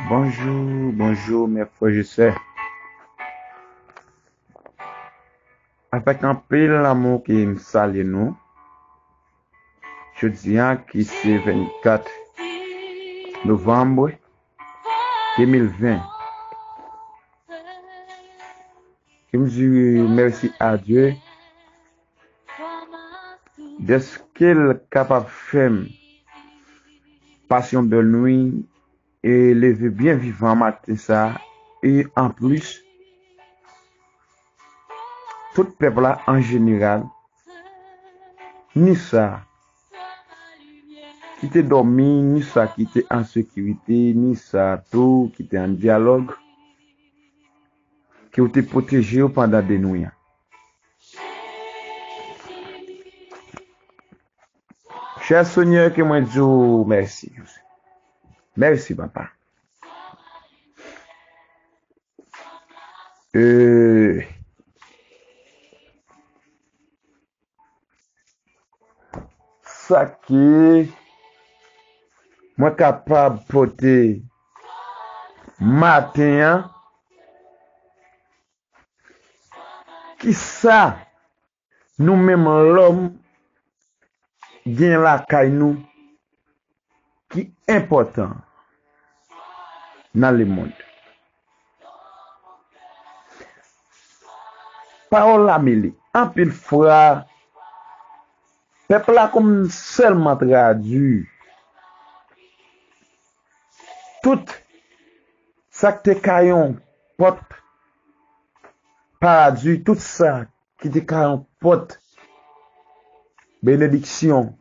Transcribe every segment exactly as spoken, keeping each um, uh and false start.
Bonjou, bonjou, mes frères et sœurs. Avèk anpil lanmou ke m salye nou. Jodi a, ki se vennkat novanm de mil ven, ke m di mèsi a Dye dèske l kapab fè m pase yon bèl nwi e leve byen vivan maten sa a. E anplis, tout pèp la an jeneral, ni sa ki te dòmi, ni sa ki te an sekirite, ni sa tou ki te an dyalòg, ke w te pwoteje yo pandan de nwi an. Chè Senyè, ke mwen di w mèsi. Mèsi, papa. E sa ke mwen kapab pote maten an, kisa nou menm lòm gen lakay nou ki enpòtan nan lemonn? Pawòl la mele. Anpil fwa, pèp la konn sèlman tradui tout sa k te ka yon pòt paradi, tout sa ki te ka yon pòt benediksyon.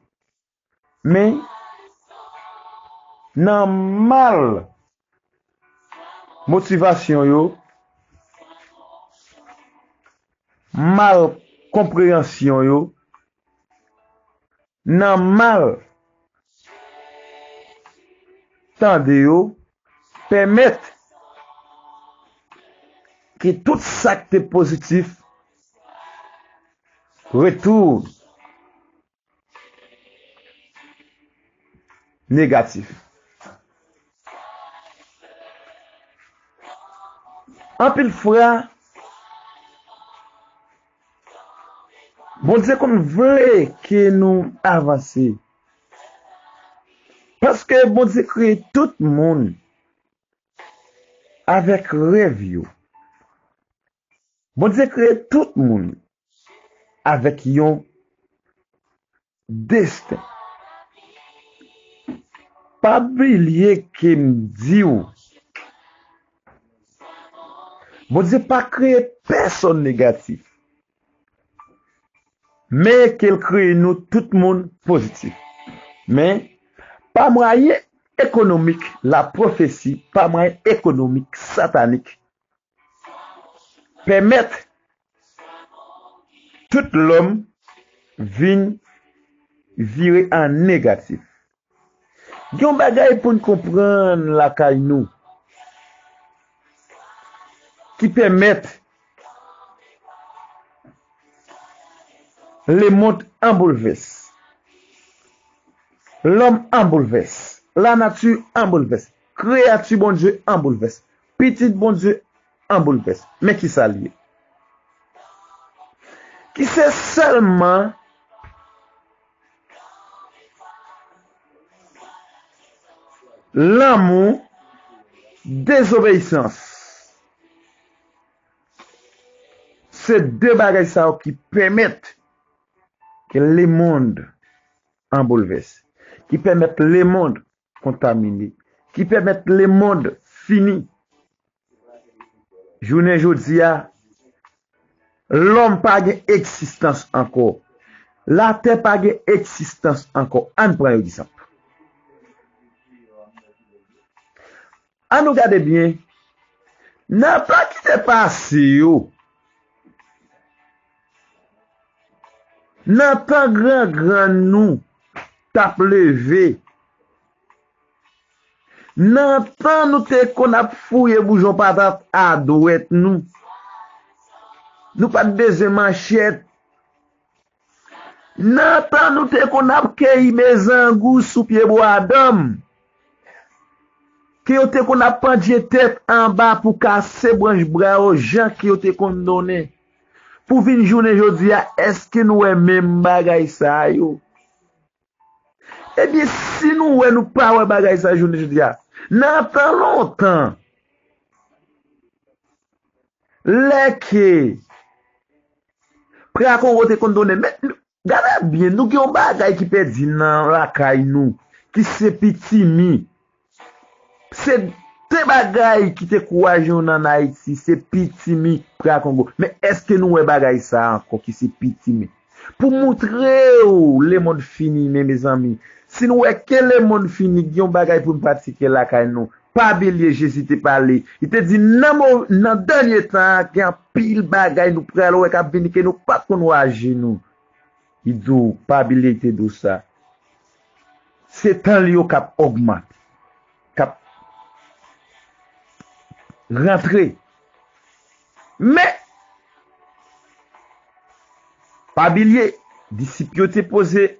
Men, nan mal motivasyon yo, mal konpreyansyon yo, nan mal tande yo, pèmèt ke tout sa k te pozitif retourne negatif. Anpil fwa, Bondye konn vle ke nou avanse. Paske Bondye kreye tout moun avèk rèv yo. Bondye kreye tout moun avèk yon desten. Pa bliye ke m di w, Bondye pa kreye pèsonn negatif, men ke l kreye nou tout moun pozitif. Men, pa mwayen ekonomik lapwofesi, pa mwayen ekonomik satanik, pèmèt tout lòm vin vire an negatif. Gen yon bagay pou n konprann lakay nou ki pèmèt lemonn an boulvès. Lòm an boulvès. Lanati an boulvès. Kreyati Bondye an boulvès. Pitit Bondye an boulvès. Men kisa l ye? Ki se sèlman lanmou, dezobeyisans. Se de bagay sa yo ki pèmèt ke lemonn an boulvès, ki pèmèt lemonn kontamine, ki pèmèt lemonn fini. Jounen jodi a, lòm pa gen egzistans ankò. Latè pa gen egzistans ankò. Ann pran egzanp. Ann nou gade byen. Nan tan ki te pase yo, nan tan grangrann nou t ap leve, nan tan nou te konn ap fouye boujon patat a dwèt nou, nou pa t bezwen manchèt. Nan tan nou te konn ap keyi mezangou sou pye bwa danm, ke yo te konn ap pandye tèt anba pou kase branch bra yo, jan ke yo te konn donnen. Pou vin jounen jodi a, èske nou wè menm bagay sa yo? Ebyen, si nou wè nou pa wè bagay sa jounen jodi a, nan tan lontan, lè ke Pra Kongo te konn donnen, men gade byen, nou gen yon bagay ki pèdi nan lakay nou, ki se pitimi. Se de bagay ki te kouraje nou nan Ayiti, se pitimi Pra Kongo. Men èske nou wè bagay sa ankò ki se pitimi? Pou montre w lemonn fini, men mezanmi, si nou wè ke lemonn fini, gen yon bagay pou n pratike lakay nou. Pa bliye Jezi te pale. Li te di nan mo, nan dènye tan an, gen anpil bagay nou pral wè k ap vini ke nou pa t konn wè ak je nou. Li di w, pa bliye li te di w sa. Se tan li yo k ap ogmante, k ap rantre. Men, pa bliye, disip yo te poze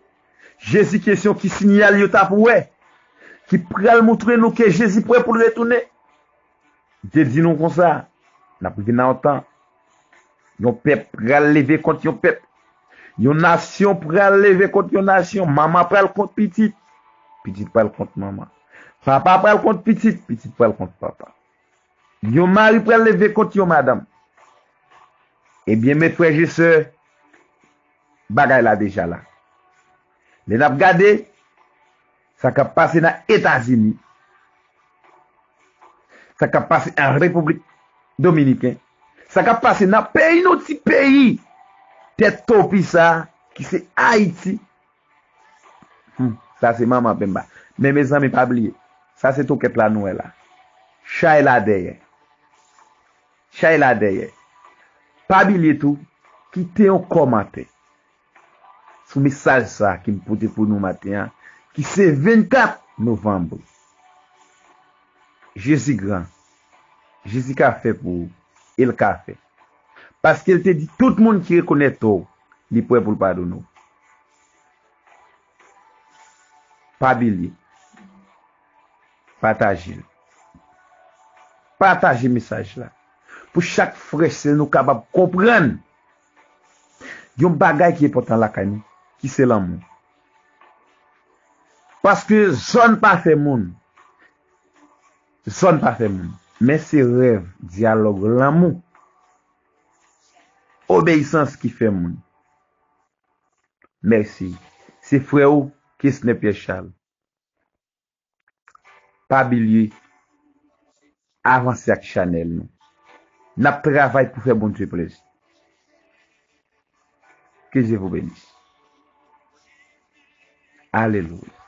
Jezi kesyon ki siyal yo t ap wè, ki pral montre nou ke Jezi prè pou l retounen. Li te di nou konsa, n ap rive nan yon tan, yon pèp pral leve kont yon pèp, yon nasyon pral leve kont yon nasyon, manman pral kont pitit, pitit pral kont manman, papa pral kont pitit, pitit pral kont papa. Yon mari pral leve kont yon madanm. Ebyen, men frè e sè, bagay la deja la. Lè n ap gade sa k ap pase nan Etazini, sa k ap pase an Repiblik Dominiken, sa k ap pase nan peyi nou, ti peyi tèt topi sa a, ki se Ayiti. Hmm, sa se manman penba. Men mezanmi, pa bliye, sa se tokèt la nou wè la. Chay la dèyè. Chay la dèyè. Pa bliye tou, kite yon kòmantè sou mesaj sa ki m pote pou nou maten an, ki se vennkat novanm. Jezi gran. Jezi ka fè pou ou, e l ka fè. Paske l te di tout moun ki rekonèt tò w, li prè pou l padone w. Pa bliye. Pataje l. Pataje mesaj la. Pou chak frè sè nou kapab konprann yon bagay ki enpòtan lakay nou, ki se lanmou. Paske zòn pa fè moun. Zòn pa fè moun. Men se rèv, dyalòg, lanmou, obeyisans ki fè moun. Mèsi. Se frè w, Kesner Pierre Charles. Pa bliye, avanse ak chanèl nou. N ap travay pou fè Bondye plezi. Que Dieu vous bénisse. Alelouya.